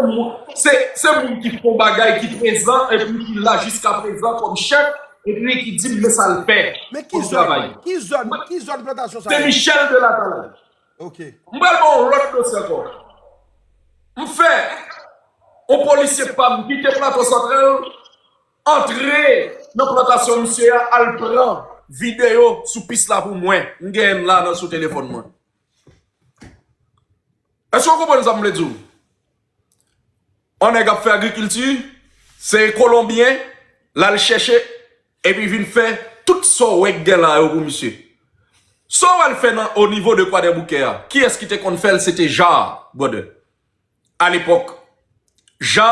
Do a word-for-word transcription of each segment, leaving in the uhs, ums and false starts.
moun, se, se moun ki fè yon bagay, ki prezan, epi ki la jiska prezan kòm chèf, epi ki di m men sa l fè kòm travay. Men ki zòn, ki zòn, ki zòn plantasyon sa ye? Se Michel de Latalay. Ok. M pral ba w yon lòt dosye ankò. M fè yon polisye pa m kite Plato Santral, antre nan plantasyon misye a, al pran videyo sou pis la pou mwen. M genyen l la nan sou telefòn mwen. Èske w konprann sa m vle di w? Yon nèg ap fè agrikilti, se Kolonbyen, l al chèche, epi vin fè tout sa w wè k gen la yo pou misye. Sa w al fè nan, o nivo de Kwadèboukè a, kiyès ki te konn fè l? Se te Ja, brother. Alepòk, Ja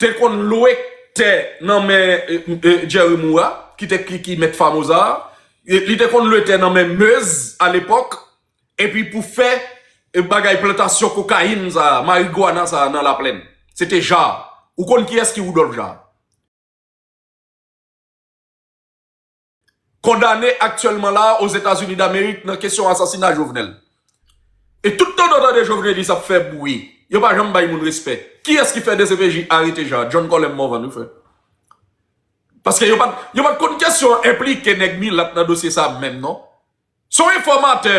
te konn lwe tè nan men, e, e, Jerry Moura, ki te, ki, ki mèt Famoza a. E, li te konn lwe tè nan men Meuse alepòk, epi pou fè, e, bagay plantasyon kokayin sa a, marigwana sa a nan Laplèn. Se te Ja. Ou konn kiyès ki Woudòlf Ja? Kondane aktyèlman la a Ozetazini Damerik nan kesyon asasina Jovenel. E tout tan w tande Jovenelis ap fè bri, yo pa janm bay moun respè. Kiyès ki fè D C P J arete Ja? John Colem Morvan, wi, frè. Paske yo pa t, yo pa t konn kesyon enplike nèg milat nan dosye sa a menm, non. Se yon enfòmatè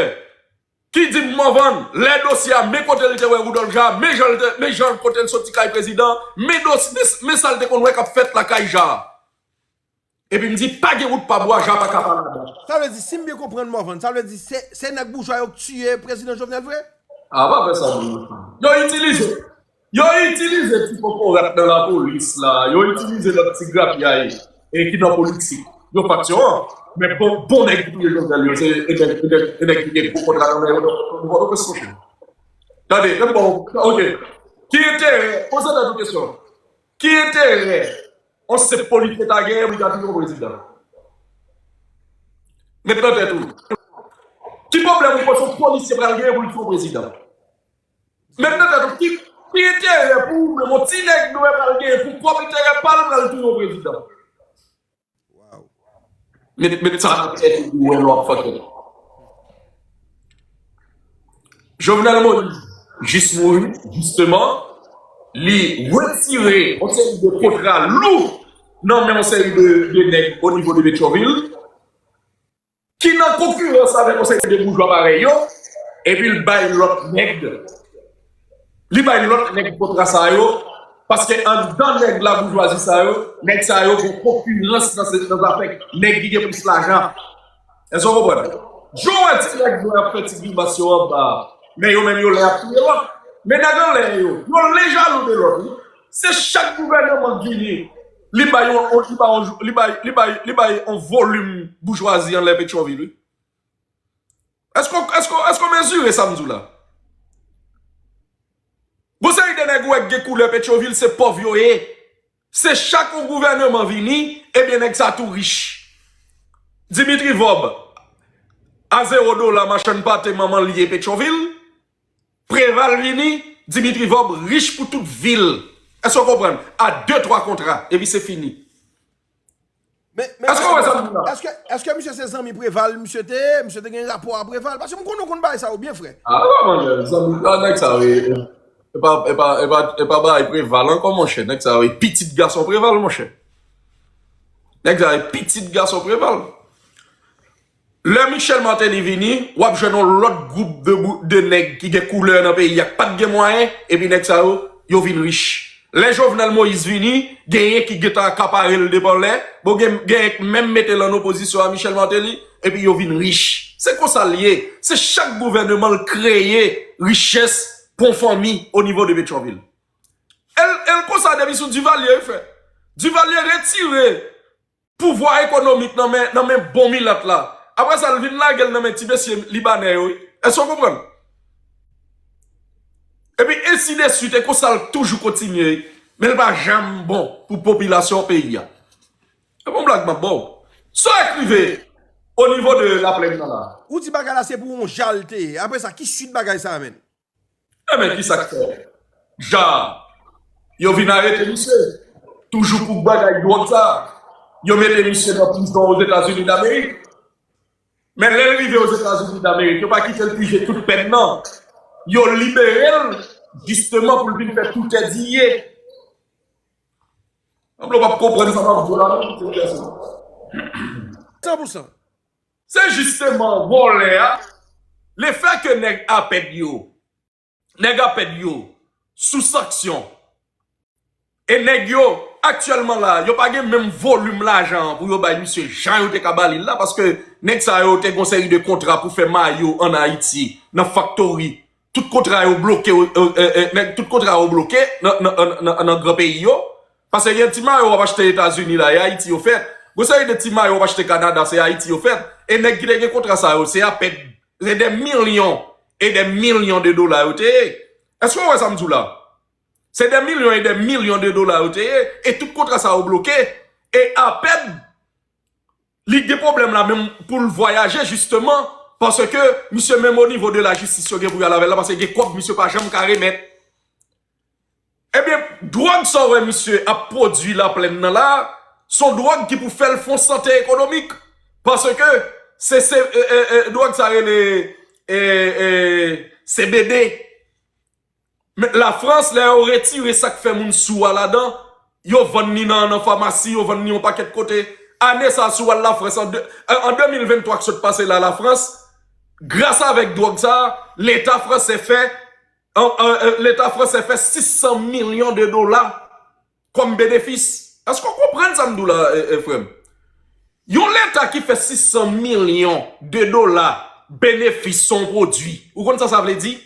ki di m, Morvan, lè dosye a, men kote l te wè Woudòlf Ja, men jan l te, men jan kote l soti kay prezidan, men dos-, men, men sa l te konn wè k ap fèt lakay Ja. Epi m di, pa gen wout pa bwa, Ja pa ka pa ladan. Sa vle di, si m byen konprann Morvan, sa vle di se, se nèg boujwa yo k tiye prezidan Jovenel vre? A, pa fè sa, non. Yo itilize, yo itilize ti kokorat nan lapolis la, yo itilize lòt ti grapyay, e ki nan politik. Yo faksyon an, men bon, bon nèg ki touye Jovenel yo, se e nèg, e nèg, e nèg ki gen gwo kontra nan men yo, nan Pòtoprens, monchè. Tande, men bon, ok. Ki enterè, poze tèt ou kesyon. Ki enterè yon senp polisye ta genyen pou l ta touye yon prezidan? Met nan tèt ou. Ki pwoblèm ou panse yon polisye pral genyen pou l touye yon prezidan? Met nan tèt ou. Ki, ki enterè pou ou menm, yon ti nèg nwè pral genyen pou pwòp enterè pa l pral touye yon prezidan? Wow. Met, met sa nan tèt ou pou wè lè w ap fè tèt. Jovenel Moïse jis mouri, jisteman, li retire yon seri de kontra lou nan men yon seri de, de nèg o nivo de Petyonvil, ki nan konkirans avèk yon seri de boujwa parèy yo, epi l bay lòt nèg, li bay lòt nèg kontra sa yo, paske anndan nèg laboujwazi sa yo, nèg sa yo gen konkirans nan se, nan zafè nèg ki gen plis lajan. Èske w konprann? Jan w wè ti nèg yo ap fè ti grimas yo anba a, men yo menm yo lè ap touye lòt. Men nèg anlè yo, yo le jalou de lòt, wi. Se chak gouvènman k vini, li bay yon, li bay yon, li bay, li bay, li bay yon volim boujwazi anlè Petyonvil, wi. Èske, èske, èske w mezire sa m di w la? Gon seri de nèg ou wè k gen koulè Petyonvil, se pòv yo ye. Se chak yon gouvènman vini, ebyen nèg sa tou rich. Dimitri Vorbe, a zewo dola, machann pate manman l ye Petyonvil. Preval vini, Dimitri Vorbe rich pou tout vil. Èske w konprann? A de, twa kontra, epi se fini. Men, men, èske w wè sa m di la? Èske, èske misye se zanmi Preval, misye te ye? Misye te gen rapò a Preval? Paske m konnen w konn bagay sa yo byen, frè. A, non, non, zanmi, a, nèg sa yo, e, e pa, e pa, e pa, e pa bagay Preval ankò, monchè. Nèg sa yo, e pitit gason Preval, monchè. Nèg sa yo, e pitit gason Preval. Lè Michel Martelly vini, w ap jwenn yon lòt gwoup de bou-, de nèg ki gen koulè nan peyi a, k pa t gen mwayen, epi nèg sa yo, yo vin rich. Lè Jovenel Moïse vini, genyen ki gentan akapare l depi anlè, bon, gen, genyen k menm mete l an opozisyon a Michel Martelly, epi yo vin rich. Se konsa l ye. Se chak gouvènman l kreye richès pou yon fanmi o nivo de Petyonvil. E l, e l konsa depi sou Duvalier, wi, frè. Duvalier retire pouvwa ekonomik nan men, nan men bon milat la. Apre sa, l vin lage l nan men ti mesye libanè yo, wi. Èske w konprann? Epi ensi de swit, e konsa l toujou kontinye, wi. Men l pa janm bon pou popilasyon peyi a. Se pa yon blag m ap ba w. Sa w ekrive o nivo de Laplèn nan la. Ou di bagay la se pou yon Ja l te ye. Apre sa, ki swit bagay sa a, menn? Enben, kisa k fè? Ja, yo vin arete misye. Toujou pou bagay dwòg sa. Yo mete misye nan prizon Ozetazini Damerik. Men lè l rive Ozetazini Damerik, yo pa kite l pije tout pèn nan. Yo libere l. Jisteman pou l vin fè tout èd li ye. Sanble w p ap konprann sa m ap di w la, non, se pèsonn. San pou san. Se jisteman vòlè a, lefètke nèg apèd yo, nèg apèd yo, sou sanksyon, e nèg yo, aktyèlman la, yo pa gen menm volim lajan an pou yo bay misye jan yo te ka ba li l la, paske nèg sa yo te gon seri de kontra pou fè mayo ann Ayiti, nan faktori. Tout kontra yo bloke, euh, euh, euh, nèg, tout kontra yo bloke nan, nan, nan, nan, nan gran peyi yo. Paske gen ti mayo w ap achte Etazini la, e Ayiti yo fèt. Gon seri de ti mayo w ap achte Kanada, se Ayiti yo fèt. E nèg ki te gen kontra sa yo, se apèd, se dè milyon e dè milyon de dola yo te ye. Èske w wè sa m di w la? Se dè milyon e dè milyon de dola yo te ye, e tout kontra sa yo bloke. E apèd, li gen pwoblèm la menm pou l vwayaje, jisteman, paske misye menm o nivo de lajistis yo gen pou y al avè l la, paske gen kòb misye pa janm ka remèt. Ebyen, dwòg sa w wè misye ap pwodui Laplèn nan la, se yon dwòg ki pou fè l fè yon sante ekonomik. Paske se, se, e, e, e, dwòg sa rele, e, e, C B D. Men Lafrans, lè yo retire sa k fè moun sou a ladan, yo vann li nan, nan famasi, yo vann li yon pakèt kote. Ane sa a, si w al Lafrans, an de, an de mil venntwa k sot pase la, Lafrans, gras avèk dwòg sa a, Leta fransè fè, an, an, an, Leta fransè fè sis san milyon de dola kòm benefis. Èske w konprann sa m di w la, e, e, frè m? Yon Leta ki fè sis san milyon de dola benefis se yon pwodui. Ou konn sa sa vle di?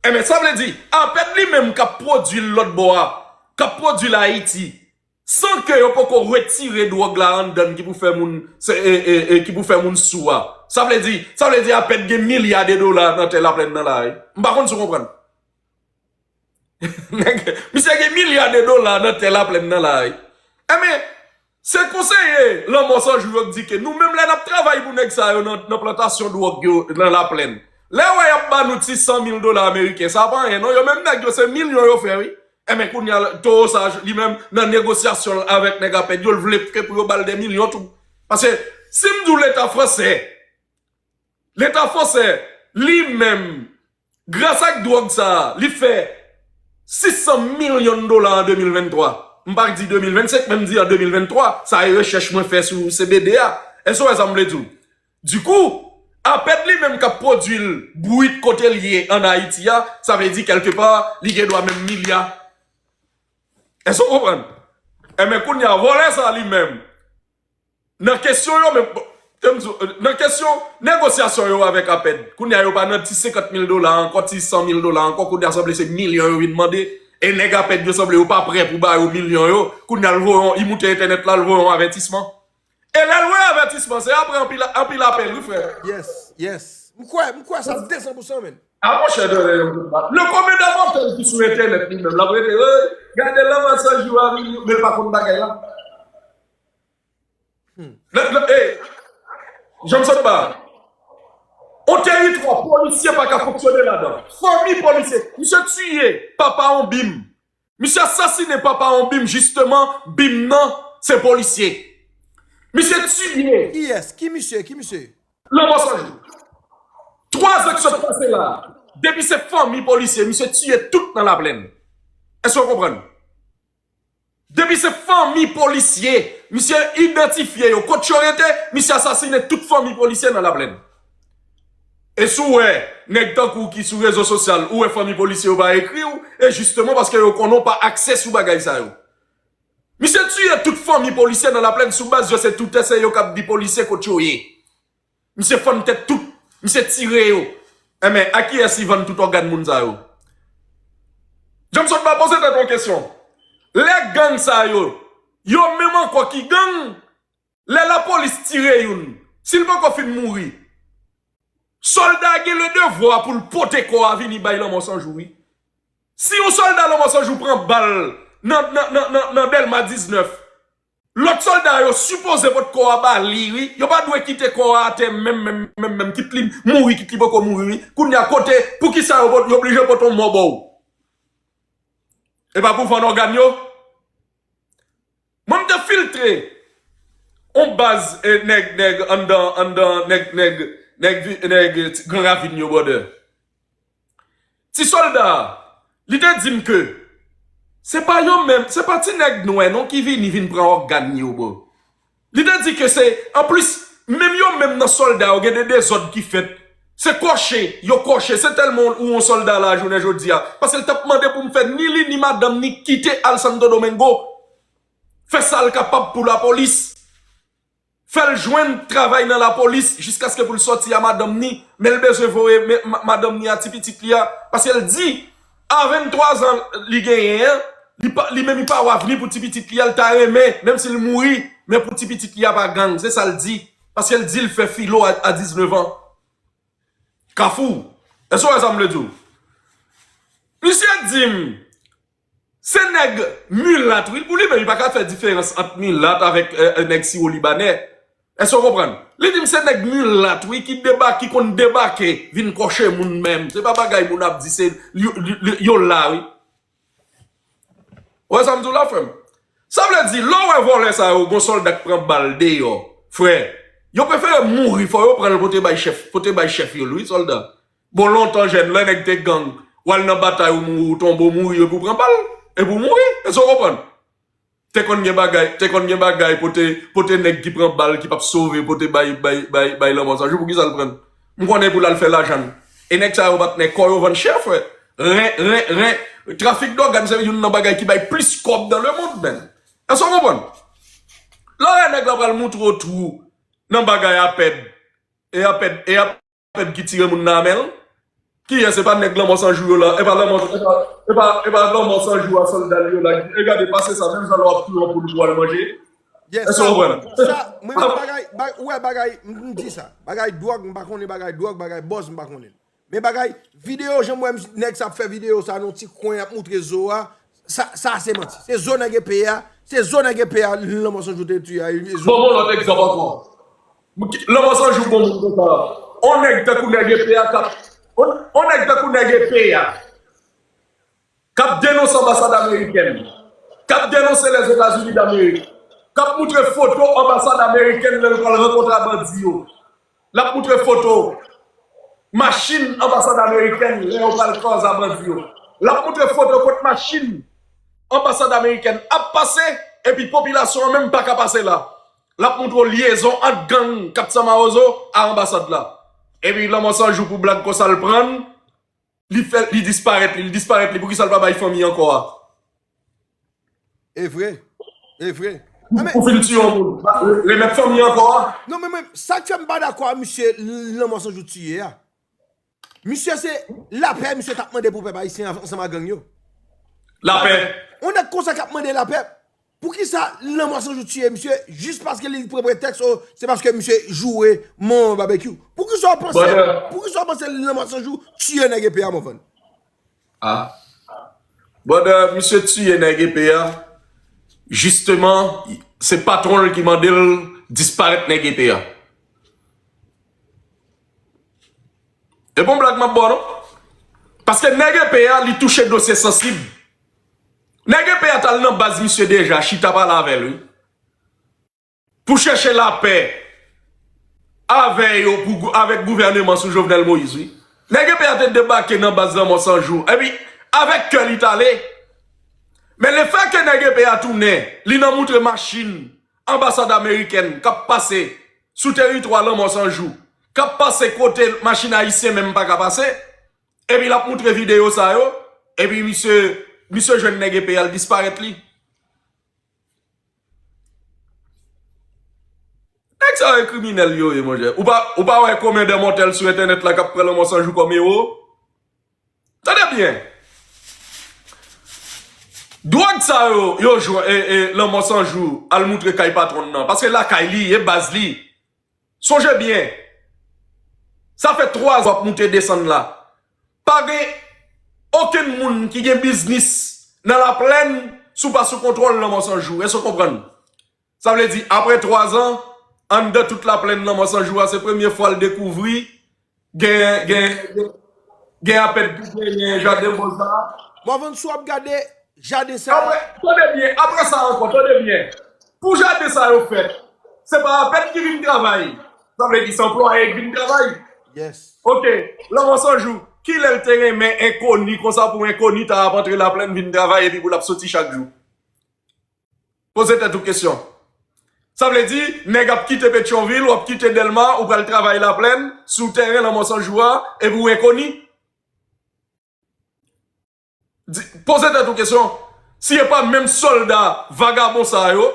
Enben, sa vle di, apèd li menm k ap pwodui l lòt bò a, k ap pwodui l Ayiti, san ke yo poko retire dwòg la anndan l ki pou fè moun, se, e, e, e, ki pou fè moun sou a. Sa vle di, sa vle di apèd gen milya de dola nan tè Laplèn nan la, wi. M pa konn si w konprann. Nèg, misye gen milya de dola nan tè Laplèn nan la, wi. Enben, se konseye Lanmò San Jou yo k di ke nou menm lè n ap travay pou nèg sa yo nan, nan plantasyon dwòg yo nan Laplèn. Lè yo wè y ap ba nou ti san mil dola ameriken, sa pa anyen non, yo menm nèg yo se milyon yo fè wi. Enben kounye a, Towo sa li menm nan negosyasyon l avèk nèg apèd yo, l vle ke pou yo ba l dè milyon tou. Paske si m di w Leta fransè, Leta fransè, li menm, gras ak dwòg sa a, li fè sis san milyon dola an de mil venntwa. M pa di de mil vennsenk, men m di an de mil venntwa. Sa e rechèch mwen fè sou C B D a. Èske w wè sa m vle di w? Dikou, apèd li menm k ap pwodui l bwit kote l ye ann Ayiti a, sa vle di kèlkepa, li gen dwa menm milya. Èske w konprann? Enben, kounye a, vòlè sa a li menm, nan kesyon yo menm, bon, ke m di w, nan kesyon negosyasyon yo avèk apèd, kounye a yo pa nan ti senkant mil dola ankò, ti san mil dola ankò, kounye a sanble se milyon yo vin mande, e nèg apèd yo sanble yo pa prè pou ba yo milyon yo, kounye a l voye yon, li moute entènèt la, l voye yon avètisman. E lè l voye avètisman, se apre anpil, anpil apèl, wi, frè. Yes, yes. M kwè, m kwè sa de san pou san, menn. A monchè, le commandant Martel ki sou entènèt li menm, l ap rete, hey, gade Lanmò San Jou a vini, men l pa konn bagay la. Hmm. Lè, lè, hey, Janm Sotba, on teritwa polisye pa ka fonksyone ladan. Fanmi polisye, misye tiye papa on bim. Misye asasinen papa on bim, jisteman, bim nan, se polisye. Misye tiye. Kiyès? Ki misye? Ki misye? Lanmò San Jou. Twa zan k sot pase la, depi se fanmi polisye, misye tiye tout nan Laplèn. Èske w konprann? Depi se fanmi polisye, misye idantifye yo. Kot yo rete, misye asasinen tout fanmi polisye nan Laplèn. E si w wè nèg tankou w ki sou rezo sosyal, ou wè fanmi polisye yo pa ekri w, e jisteman paske yo konnen w pa akse sou bagay sa yo. Misye tiye tout fanmi polisye nan Laplèn sou baz yo, se toutè, se yo k ap di polisye kot yo ye. Misye fann tèt tout. Misye tire yo. Enben, a kiyès li vann tout ògàn moun sa yo? Janm Sotba, poze tèt ou yon kesyon. Lè gang sa yo, yo menm ankò ki gang, lè lapolis tire youn, si l poko fin mouri, sòlda gen le devwa pou l pote kò a vini bay Lanmò San Jou, wi. Si yon sòlda Lanmò San Jou pran bal nan, nan, nan, nan, nan Dèlma diznèf, lòt sòlda yo sipoze pot kò a ba li, wi. Yo pa dwe kite kò a atè menm, menm, menm, menm. Kit li mouri, kit li poko mouri, wi. Kounye a kote, poukisa yo pot, yo oblije pote yon mò ba w? E pa pou vann ògàn yo? Mwen, m te filtre on baz, eh, nèg, nèg, anndan, anndan, nèg, nèg, nèg, vi-, nèg, eh, ti Gran Ravin yo, brother. Ti sòlda a, li te di m ke se pa yo menm, se pa ti nèg nwè non ki vini vin pran ògàn yo, bro. Li te di ke se, anplis, menm yo menm nan sòlda yo gen de dezòd ki fèt. Se kòche, yo kòche, se tèlman ou yon sòlda la jounen jodi a. Paske l t ap mande pou m fè ni li, ni madanm ni kite al Santo Domingo. Fè sa l kapab pou lapolis. Fè l jwenn travay nan lapolis jiskaske pou l sòti a madanm ni, men l bezwen voye men, ma- madanm ni a ti pitit li a, paske l di, a venntwa zan li genyen an, li pa, li menm li pa w avni pou ti pitit li a, l ta renmen, menm si l mouri, men pou ti pitit li a pa gang, se sa l di, paske l di l fè filo a, a diznèf an. Kafou, èske w wè sa m vle di w? Misye di m, se nèg milat, wi, pou li menm, li pa ka fè diferans ant milat avèk eh, eh, nèg siwo libanè. Èske w konprann? Li di m se nèg milat, wi, ki debake, ki konn debake, vin kòche moun menm. Se pa bagay moun ap di, se yo, yo, yo la, wi. Ou wè sa m di w la, frè m? Sa vle di, lè w wè vòlè sa yo, gon sòlda k pran bal deyò, frè, yo prefere mouri, fò yo pran l pote bay chèf, pote bay chèf yo l, wi, sòlda. Bon, lontan jèn, lè nèg te gang, w al nan batay, ou mouri, ou tonbe, ou mouri, epi w pran bal, epi w mouri. Èske w konprann? Te konn gen bagay, te konn gen bagay, pote, pote nèg ki pran bal, ki p ap sove, pote bay, bay, bay, bay lanmò san jou, pou ki sa l pran l? M konnen pou l al fè lajan l. E nèg sa yo pa t nèg kò yo vann chè, frè. Ren, ren, ren. Trafik dògàn se youn nan bagay ki bay plis kòb dans le monde, menn. Èske w konprann? Lè w wè nèg la pral moutre w twou nan bagay a pèd, e a pèd, e a pèd ki tire moun nan a men l. Kiyès? Se pa nèg lanmò san jou yo la. E pa lanmò, e pa, e pa, e pa lanmò san jou a sòlda l yo la. E gade, pase sa, menm jan lè w ap touye yon poul pou w al manje. Yes, èske w konprann? Sa, mwen menm bagay, ba- ou wè bagay, m m di sa. Bagay dwòg, m pa konnen bagay dwòg, bagay bòz, m pa konnen. Men bagay, videyo, jan m wè m- nèg sa ap fè videyo sa, nan ti kwen ap moutre zo a, sa, sa se manti. Se zo nèg epe a, se zo nèg epe a, lanmò san jou te tiye a, e zo. Bon, bon, lòt egzanp ankò. Lanmò san jou bon moun konsa. On nèg tankou nèg epe a k ap, on, on nèg tankou nèg epe a k ap denonse anbasad amerikèn, k ap denonse Lèzetazini Damerik, k ap moutre foto anbasad amerikèn lè l pral rankontre a bandi yo. L ap moutre foto machin anbasad amerikèn lè yo pral kòz a bandi yo. L ap moutre foto kot machin anbasad amerikèn ap pase, epi popilasyon an menm pa ka pase la. L ap moutre w lyezon ant gang Katsan Mawozo a anbasad la. Epi lanmò san jou pou blag konsa l pran l, li fè, li disparèt li, li disparèt li, poukisa l pa bay fanmi an kò a? E vre. E vre. Ou fin tiye yon moun, remèt fanmi an kò a? Non, men, men, sa k fè m pa dakò a misye, lanmò san jou tiye a. Misye se lapè misye t ap mande pou pèp ayisyen an- ansanm ak gang yo. Lapè. On nèg konsa k ap mande lapè. Poukisa lanmò san jou tiye misye? Jis paske li pran pretèks, o, se paske misye joure manman babekyou. Poukisa w panse, poukisa w panse lanmò san jou tiye nèg epe a, Mòvann? Ah. Brother, misye tiye nèg epe a. Jisteman, se patwon l ki mande l disparèt nèg epe a. E bon blag m ap ba w non. Paske nèg epe a, li touche dosye sansib. Nèg epe a t al nan baz misye deja, chita pale avè l, wi. Pou chèche lapè avè yo, pou, avèk gouvèneman sou Jovenel Moïse, wi. Nèg epe a te debake nan baz Lanmò San Jou. Epi, avèk kè li t ale. Men lefètke nèg epe a tounen, li nan moutre machin anbasad amerikèn k ap pase sou teritwa Lanmò San Jou, k ap pase kote machin ayisyen menm pa ka pase, epi l ap moutre videyo sa yo, epi misye, misye jwenn nèg epe a, l disparèt li. Nèg sa yo e kriminèl yo ye, monchè. Ou pa, ou pa wè konbyen de mòtèl sou entènèt la k ap pran Lanmò San Jou kòm ewo? Tande byen. Dwòg sa yo, yo jwenn, e, e, Lanmò San Jou al moutre kay patwon nan. Paske lakay li, e baz li. Sonje byen. Sa fè twa zan w ap moute desann la. Pa gen okenn moun ki gen biznis nan Laplèn si w pa sou kontwòl Lanmò San Jou. Èske w konprann? Sa vle di, apre twa zan, anndan tout Laplèn Lanmò San Jou a, se premye fwa l dekouvri gen, gen, gen apèd ki genyen jaden bòz la. Mòvann, si w ap gade jaden sa a. Apre, tande byen, apre sa ankò, tande byen. Pou jaden sa yo fèt, se pa apèd ki vin travay. Sa vle di, se anplwaye ki vin travay. Yes. Ok, Lanmò San Jou. Kilè l te renmen enkoni konsa pou enkoni ta ap antre Laplèn vin travay epi pou l ap soti chak jou? Poze tèt ou kesyon. Sa vle di, nèg ap kite Petyonvil, w ap kite Dèlma, ou pral travay Laplèn, sou tèren Lanmò San Jou a, epi w enkoni? Di, poze tèt ou kesyon. Si e pa menm sòlda vagabon sa yo,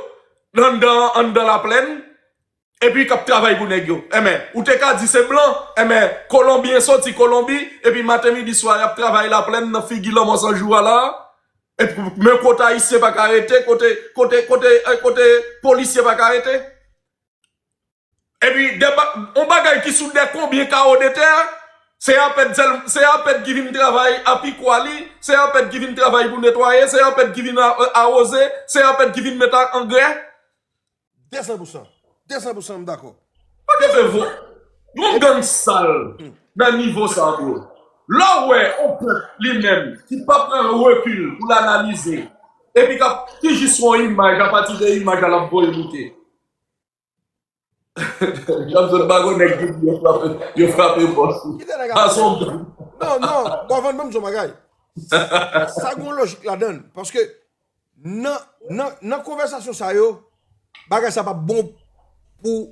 anndan, anndan Laplèn, epi k ap travay pou nèg yo. Enben, ou te ka di se blan, enben, Kolonbyen soti Kolonbi, epi maten, midi, swa, y ap travay Laplèn nan figi Lanmò San Jou a la, epi men kote Ayisyen pa ka rete, kote, kote, kote, eh, kote polisye pa ka rete. Epi, de ba-, yon bagay ki sou de konbyen kawo de tè, se Apèd sèl-, se Apèd ki vin travay apikwa li, se Apèd ki vin travay pou netwaye, se Apèd ki vin a-, awoze, se Apèd ki vin met a-, angrè. De san pou san. De san pou san, m dakò. Kote fè vo-, yon gang sal nan nivo sa, bro. Lè w wè yon pèp li menm ki pa pran rekil pou l analize, epi k ap ki jis yon imaj, apati de imaj la l ap voye moute. Jan m sot bago nèg ki di yo frape, yo frape bòs. Kite nèg ap pase. Non, non, Morvan, ban m di w yon bagay. Sa gen yon lojik ladan l. Paske nan, nan, nan konvèsasyon sa yo, bagay sa p ap bon pou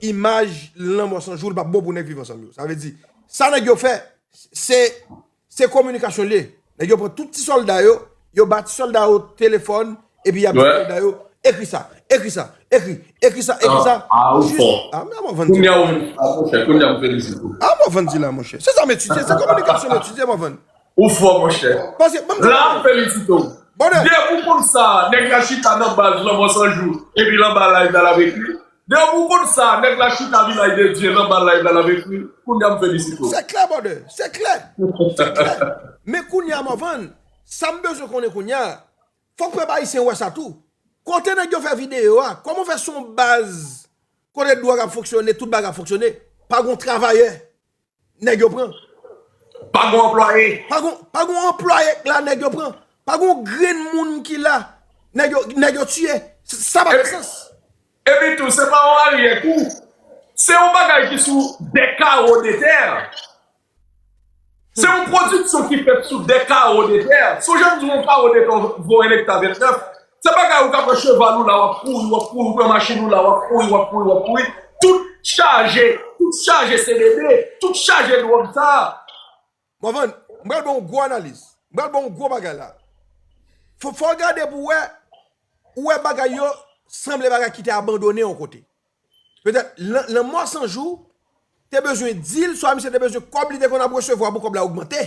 imaj Lanmò San Jou, li p ap bon pou nèg Viv Ansanm yo. Sa vle di, sa nèg yo fè, se, se kominikasyon li ye. Nèg yo pran tout ti sòlda yo, yo ba ti sòlda yo telefòn, epi y ap di sòlda yo, ekri sa, ekri sa, ekri, ekri sa, ekri sa. Ah, ou fò. Ah, men Morvan di. Kounye a, ou, ah, monchè, kounye a, m felisite w. Ah, Morvan di la, monchè. Se sa m etidye, se kominikasyon m etidye, Morvan. Ou fò, monchè. Paske, ban m di la, m felisite w. Depi w konn sa, nèg la chita nan baz Lanmò San Jou, epi l anba live la, l ap ekri. Depi w konn sa, nèg la chita Vilaj de Dye, l anba live la, l ap ekri. Kounye a, m felisite w. Se klè, brother. Se klè. Se klè. Men kounye a, Morvan, sa m bezwen konnen kounye a, fòk pèp ayisyen wè sa tou. Kote nèg yo fè videyo a, kòman fè se yon baz kote dwòg ap fonksyone, tout bagay ap fonksyone, pa gon travayè nèg yo pran. Pa gon anplwaye. Pa gon, pa gon anplwaye k la nèg yo pran. Pa gon grenn moun ki la nèg yo, nèg yo tiye. S-, sa pa fè sans. Epi tou, se pa yon aryè kou. Se yon bagay ki sou de kawo de tè. Se yon pwodiksyon ki fèt sou de kawo de tè. Sonje m di w yon kawo de tè vo en ekta vennèf. Se bagay ou ka pran cheval ou la, w ap kouri, w ap kouri, ou pran machin ou la, w ap kouri, w ap kouri, w ap kouri. Tout chaje, tout chaje C B D, tout chaje dwòg sa. Morvan, m pral ba w yon gwo analiz. M pral ba w yon gwo bagay la. Fò, fò w gade pou w wè, ou wè bagay yo sanble bagay ki te abandone yon kote. Petèt, Lan-, Lanmò San Jou te bezwen di l, swa misye te bezwen kòb li te konn ap resevwa pou kòb la ogmante.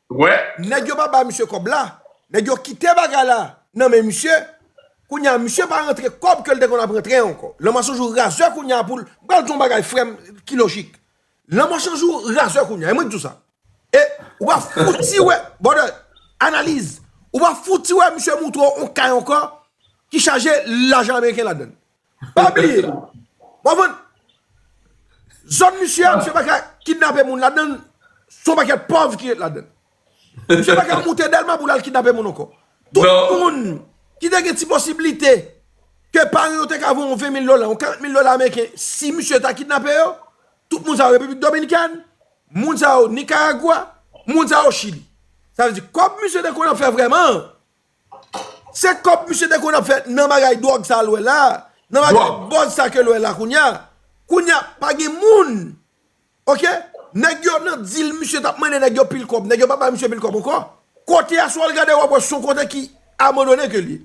Wè. Nèg yo pa ba misye kòb la. Nèg yo kite bagay la nan men misye. Kounye a, misye pa rantre kòb ke l te konn ap rantre ankò. Lanmò San Jou razè kounye a pou l. M pral di w yon bagay, frè m, ki lojik. Lanmò San Jou razè kounye a. E mwen k di w sa. E ou pa fouti wè, brother, analiz. Ou pa fouti wè misye montre w yon kay ankò ki chaje lajan ameriken ladan l. Pa bliye. Morvan, zòn misye a, misye pa ka kidnape moun ladan l, se yon pakèt pòv ki ret ladan l. Misye pa ka moute Dèlma pou l al kidnape moun ankò. Tout moun ki te gen ti posiblite ke paran yo te ka voye yon ven mil dola, yon karant mil dola ameriken, si misye ta kidnape yo, tout moun sa yo Repiblik Dominikèn, moun sa yo Nikaragwa, moun sa yo Chili. Sa vle di, kòb misye te konn ap fè vrèman, se kòb misye te konn ap fè nan bagay dwòg sa l wè la, nan bagay bòz sa ke l wè la kounye a. Kounye a, pa gen moun. Oke? Nèg yo nan dil, misye t ap mande nèg yo pil kòb. Nèg yo pa bay misye pil kòb ankò. Kote a, si w al gade, w ap wè se yon kote ki abandone ke l ye.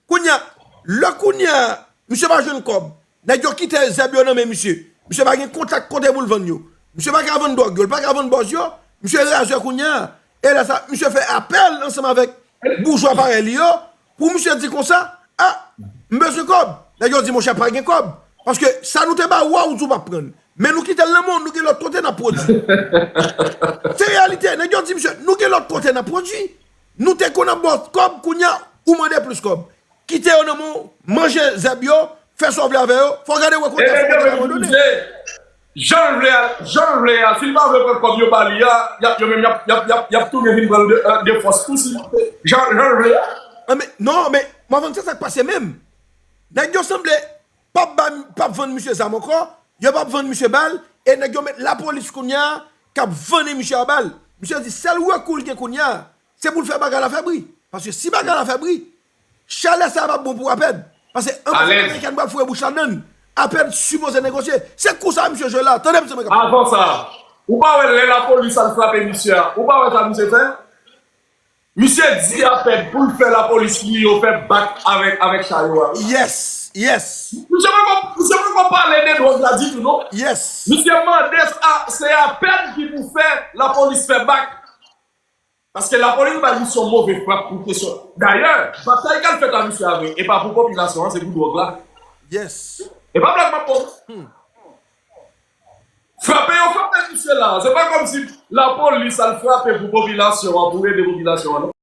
Kounye a, lè kounye a, misye pa jwenn kòb. Nèg yo kite zèb yo nan men misye. Misye pa gen kontak kote pou l vann yo. Misye pa ka vann dwòg yo, l pa ka vann bòz yo. Misye razè kounye a. E lè sa, misye fè apèl ansanm avèk boujwa parèy li yo pou misye di konsa, a, m bezwen kòb. Nèg yo di, monchè, pa gen kòb. Paske sa nou te ba ou a, ou di w p ap pran l. Men nou kite l nan men w, nou gen lòt kote n ap pwodui. Se reyalite. Nèg yo di, misye, nou gen lòt kote n ap pwodui. Nou te konn ap ba w kòb, kounye a, ou mande plis kòb. Kite yo nan men w, manje zèb yo, fè sa w vle avè yo. Fò w gade wè kote a, se yon kote abandone. Jan l vle a, jan l vle a, si l pa vle pran kòb yo ba li a, y ap, yo menm y ap, y ap, y ap, y ap tounen vin pran l de, de fòs tou si, jan, jan l vle a. Non, men, non, men, Morvan, se sa k pase menm. Nèg yo sanble p ap ba, p ap vann misye zam ankò, yo p ap vann misye bal, e nèg yo met lapolis kounye a, k ap vannen misye a bal. Misye di sèl rekou l gen kounye a, se pou l fè bagay la fè bri. Paske si bagay la fè bri, chalè sa a p ap bon pou Apèd. Paske anpil amerikèn pral foure bouch ladann. Apèd sipoze negosye. Se kou sa a misye jwe la. Tande m, se mwen k ap pale. Avan sa, ou pa wè lè lapolis al frape misye a, ou pa wè sa misye fè? Misye di Apèd pou l fè lapolis li yo fè bak avèk avèk cha yo a. Yes, yes. Misye poko misye poko pale de dwòg la ditou non. Yes. Misye mande a se Apèd ki pou fè lapolis fè bak. Paske lapolis bay misyon move frap pou kesyon. Dayè, batay k al fèt a misye a vre, e pa pou popilasyon an, se pou dwòg la. Yes. E pa blag m ap ba w. Frape yo frape misye la. Se pa kòmsi lapolis al frape pou popilasyon an, pou ede popilasyon an non.